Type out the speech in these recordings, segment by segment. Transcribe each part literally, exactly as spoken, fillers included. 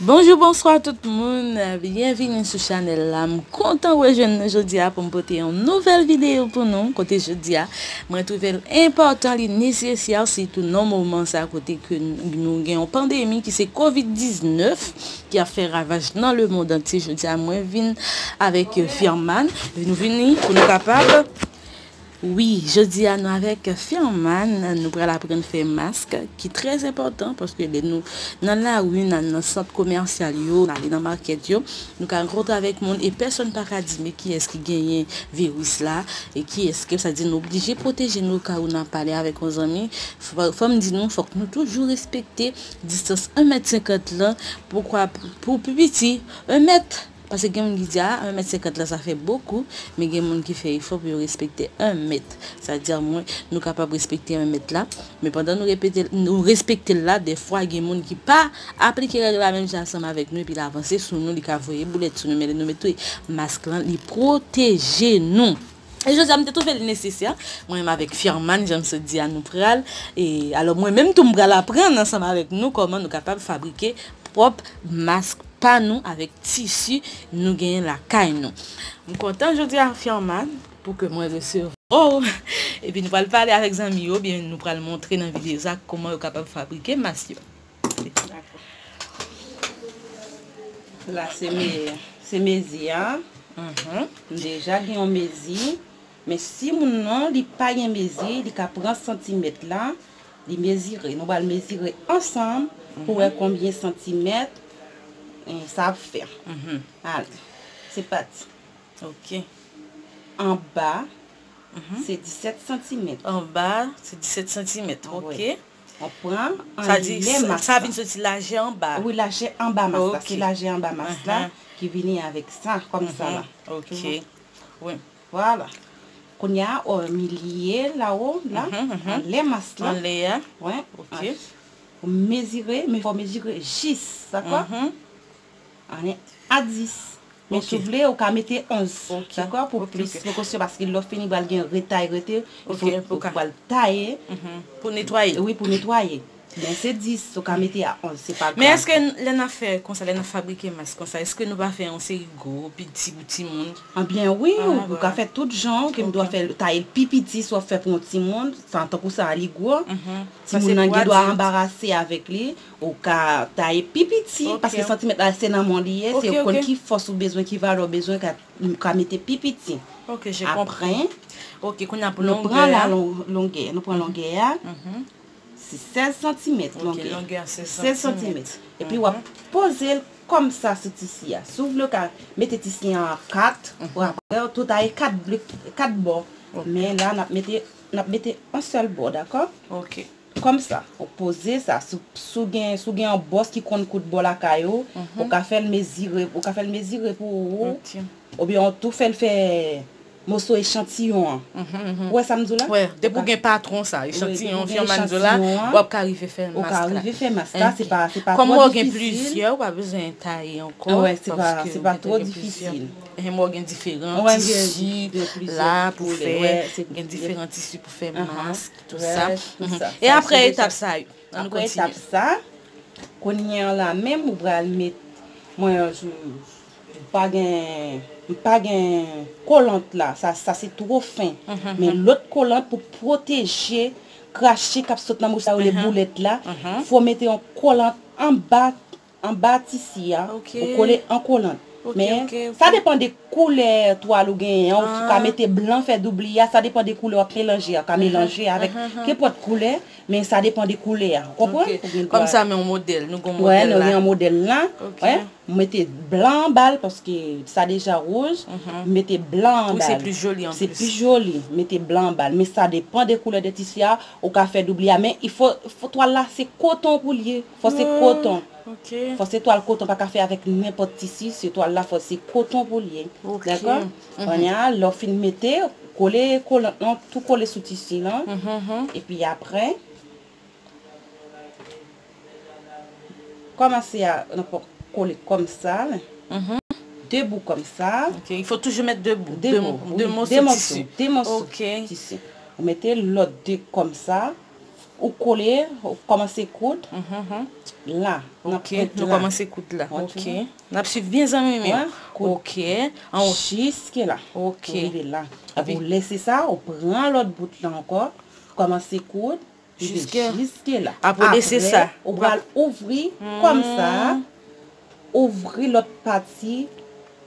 Bonjou, bonswa tout moun. Byenvini sou chanèl la. M kontan rejwenn nou jodi a pou m pote yon nouvèl videyo pou nou. Kote jodi a, mwen twouve l enpòtan, li nesesè, sitou nan moman sa kote ke nou gen yon pandemi ki se kovid diznèf ki ap fè ravaj nan lemond antye. Jodi a, mwen vin avèk Firman. Nou vini pou nou kapab Wi, jodi a nou avèk Firman, nou pral aprann fè mask ki trè enpòtan paske lè nou nan lari, nan, nan sant komèsyal yo, n ale nan makèt yo, nou ka rankontre avèk moun e pèsonn pa ka di men kiyès ki genyen viris la e kiyès ke, sa di nou oblije pwoteje nou ka ou nan pale avèk yon zanmi. Fò, fò m di nou, fòk nou toujou respekte distans yon mèt senkant lan, poukwa pou pi piti yon mèt. Paske gen moun ki di, a, yon mèt senkant lan, sa fè bokou, men gen moun ki fè efò pou yo respekte yon mèt. Sa di, mwen, nou kapab respekte yon mèt la, men pandan nou repete, nou respekte l la, dèfwa, gen moun ki pa aplike règ la menm jan ansanm avèk nou, epi l avanse sou nou, li ka voye boulèt sou nou, men lè nou mete mask lan, li pwoteje nou. E jodi a, m te twouve l nesesè, mwen menm avèk Firman, jan m sot di a, nou pral, e, alò, mwen menm tou, m pral aprann ansanm avèk nou kòman nou kapab fabrike pwòp mask pa nou avèk tisi nou genyen lakay nou. M kontan jodi a, Firman, pou ke mwen resevwa w. Epi nou pral pale avèk zanmi yo, oubyen nou pral montre nan videyo sa kòman yo kapab fabrike mask yo. Dakò. La, se me-, se mezi a. Mhm. M deja gen yon mezi. Men si moun nan, li pa gen mezi, li ka pran santimèt la, li mezire. Nou pral mezire ansanm pou wè konbyen santimèt, eh, sa ap fè. Mhm. Ale, se pati. Ok. Anba, mhm, se disèt santimèt. Anba, se disèt santimèt. Ah, ok. Wi. On pran anlè mask la. Sa vin soti lajè anba. Wi, lajè anba mask la. Ok. Se lajè anba mask la, mhm, ki vini avèk sa, kòm sa la. Mhm. Ok. Wi. Vwala. Kounye a, o milye, lawo, la, mhm, mhm, anlè mask la. Anlè a. Wi. Ok. Ou mezire, men fò mezire jis, dakò? Mhm. Anlè a dis. Men si w vle, ou ka mete onz. Ok. Dakò? Pou plis prekosyon, paske lè w fini, pral gen retay rete. Ok, pou ka. Ou pral taye. Mhm. Pou netwaye. Wi, pou netwaye. Men se dis, ou ka mete a onz, se pa grav. Men èske n-, lè n ap fè konsa, lè n ap fabrike mask konsa, èske nou pa fè yon seri gwo, piti pou timoun? Anbyen wi, ou ka fè tout jan, ke m dwa fè, taye l pi piti, si w ap fè pou yon timoun, sa, tankou sa a li gwo. Mhm. Timoun nan gen dwa anbarase avèk li, ou ka taye pi piti, paske santimèt la se nan men w li ye, se ou konn ki fòs ou bezwen, ki valè w bezwen, ka, ka mete pi piti. Ok, je comprends. Apre, ok, kounye a pou longè a. Nou pran la lon-, longè, nou pran longè a. Mhm. Se sèz santimèt longè. Ok, longè a sèz santimèt. Epi w ap poze l kòmsa sou tisi a. Si w vle, w ka mete tisi an kat, ou apre, ou tou taye kat, kat bò. Ok. Men la, n ap mete, n ap mete yon sèl bò, dakò? Ok. Kòmsa, ou poze sa. Si, si w gen, si w gen yon bòs ki konn koud bò lakay ou, ou ka fè l mezire, ou ka fè l mezire pou ou. Ok. Oubyen ou tou fè l fè moso echantiyon an. Mhm, mhm. Ou wè sa m di w la? Wè, depi w gen patwon sa, echantiyon, Firman di w la, w ap ka rive fè mask la. Ou ka rive fè mask la, se pa, se pa twò difisil. Kòm ou gen plizyè, ou pa bezwen taye ankò, paske se pa twò difisil. Ehe, men w gen diferan tisi la pou fè, gen diferan tisi pou fè mask, tout sa. E apre etap sa, ann kontinye. Apre etap sa, kounye a la menm, ou pral met, mwen, m pa gen, m pa gen kolant la, sa, sa se twò fen. Mhm, mhm. Men lòt kolant pou pwoteje krache k ap sot nan mouch la, yo rele boulèt la, fò mete yon kolant anba, anba tisi a, ok, ou kole an kolant. Ok, men, ok, ok, sa depann de koulè twal ou genyen an, ou ka mete blan, fè doubli a, sa depann de koulè w ap melanje a, ou ka melanje avèk kenpòt koulè, men sa depann de koulè a, ou konprann? Ok. Ou gen dwa. Kòmsa, men yon modèl, nou gen yon modèl la. Wè, nou gen yon modèl la. Ok. Wè. M mete blan anba l paske sa deja wouj. Mhm. M mete blan anba l. Wi, se pli joli an plis. Se pli joli. M mete blan anba l. Men sa depann de koulè de tisi a. Ou ka fè doubli a. Men il faut, faut twal la, se koton pou l ye. Fò se koton. Ok. Fò se twal koton, pa ka fè avèk nenpòt tisi. Se twal la, fò se koton pou l ye. Ok. Dakò? Mhm. Kounye a, lè w fin mete, kole kolant lan, tou kole sou tisi lan. Mhm, mhm. Epi apre, Kòmanse a, nan pò kole kòmsa, mhm, de bou kòmsa. Ok, il faut toujours mettre deux bouts. De bou, wi, de mòso, de mòso tisi. Ok. Ou mete lòt de kòmsa. Ou kole, ou kòmanse koud. La, nan pwent la. Ok, nou kòmanse koud la. Ok. N ap swiv byen, zanmi m yo. Ok. Anwo. Jiske la. Ok. Ou rive la. Epi ou lese sa, ou pran lòt bout la ankò, kòmanse koud, rive jiske la. Apre ou lese sa. Ou pral ouvri kòmsa, ouvri lòt pati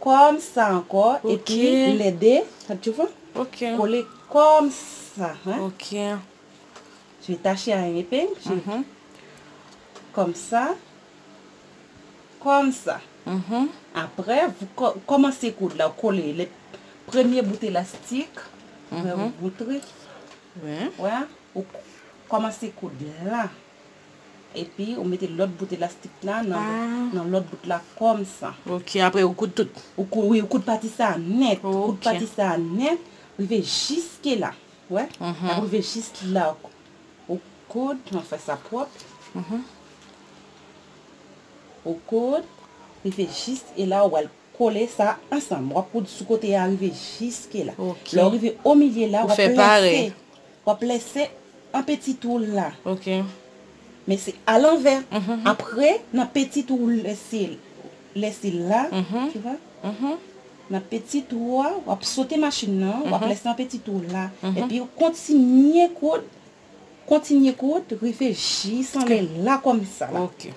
kòmsa ankò, epi lè de, tu vois? Ok. Kole kòmsa, hein? Ok. Je vais tâcher à une épingle. Je... Kòmsa. Kòmsa. Apre, ou kò-, kòmanse koud la, ou kole le premye bout elastik. Mwen moutre. Wè, ou kòmanse koud la. Epi, ou mete lòt bout elastik la nan, nan lòt bout la kòmsa. Ok, apre ou koud tout. Ou kou-, wi, ou koud pati sa nèt. Ou koud pati sa nèt, rive jiske la. Wè? L ap rive jis la. Ou koud, mwen fè sa pwòp. Ou koud, rive jis, e la ou al kole sa ansanm. W ap koud sou kote a rive jiske la. Ok. Lè w rive o milye la, w ap lese. W ap lese an peti twou la. Ok. Men se alanvè. Apre, nan peti twou lese, lese la, tu vois? Nan peti twou a, w ap sote machin nan, w ap lese an peti twou la. Epi w kontinye koud, kontinye koud, rive jis anlè la kòmsa la. Ok.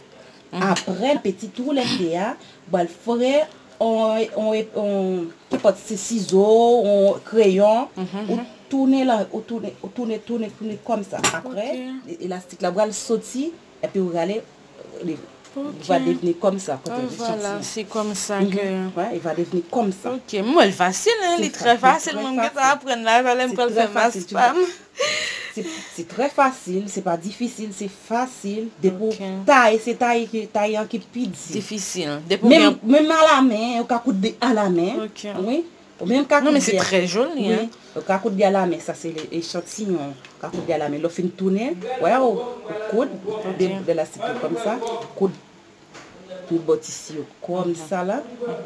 Apre, nan peti twou lese a, w al fè on, on, on, nenpòt se sizo, on kreyon, ou tounen la, ou tounen, ou tounen, tounen, tounen kòmsa. Apre, e-, elastik la pral soti, epi ou rale, li va devni kòmsa, kote ou soti. Vwala, se kòmsa ke... Wè, li va devni kòmsa. Ok, m wè l fasil, hein, li trè fasil, mwen m gentan aprann la, talè m pral fè mas pa m. Se, se trè fasil, se pa difisil, se fasil. Depi w taye, se taye ki, taye an ki pi di. Difisil. Depi w gen... Menm, menm alamen, ou ka koud li alamen. Ok. Wi. Ou menm ka koud li. Non, men se trè joli, hein. Wi. Ou ka koud li alamen, sa se le echantiyon. Ou ka koud li alamen. Lè w fin tounen, wè, ou, ou koud, de, de elastik yo kòmsa, koud tout bò tisi yo kòmsa la.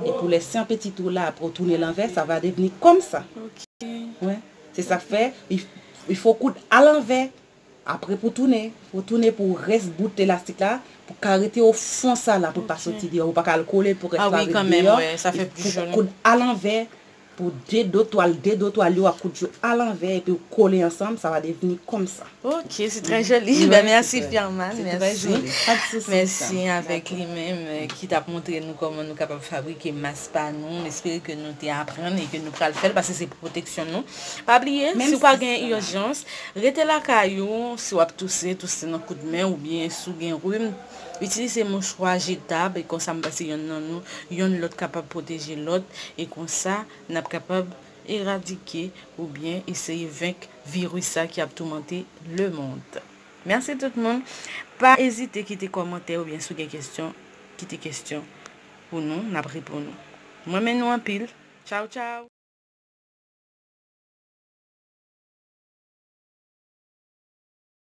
Epi w lese an peti twou la, apre w tounen l anvè, sa va devni kòmsa. Ok. Wè. Se sa k fè, il, il faut koud alanvè. Apre pou tounen, pou tounen pou rès bout elastik la, pou ka rete o fon sa la, pou l pa soti deyò, ou pa ka al kole pou rès la ret deyò. Fòk ou koud alanvè, pou de do twal, de do twal yo, w ap koud yo alanvè, epi w kole ansanm, sa va devni kòmsa. Ok, se trè joli. Ben, mèsi Firman, mèsi. Mèsi avèk li menm, euh, ki t ap montre nou kòman nou kapab fabrike mas pa nou. M espere ke nou te aprann e ke nou pral fè l, paske se pou pwoteksyon nou. Pa bliye, si w pa gen ijans, rete lakay ou, si w ap touse, touse nan kout men, oubyen si w gen rim, itilize mouchwa jetab, e konsa m panse yonn nan nou, yonn lòt kapab pwoteje lòt, e konsa, n ap kapab eradike oubyen eseye venk viris sa ki ap toumante lemonn. Mèsi tout moun. Pa ezite kite kòmantè oubyen si w gen kesyon, kite kesyon pou nou, n ap reponn ou. M renmen nou anpil. Tchaw, tchaw.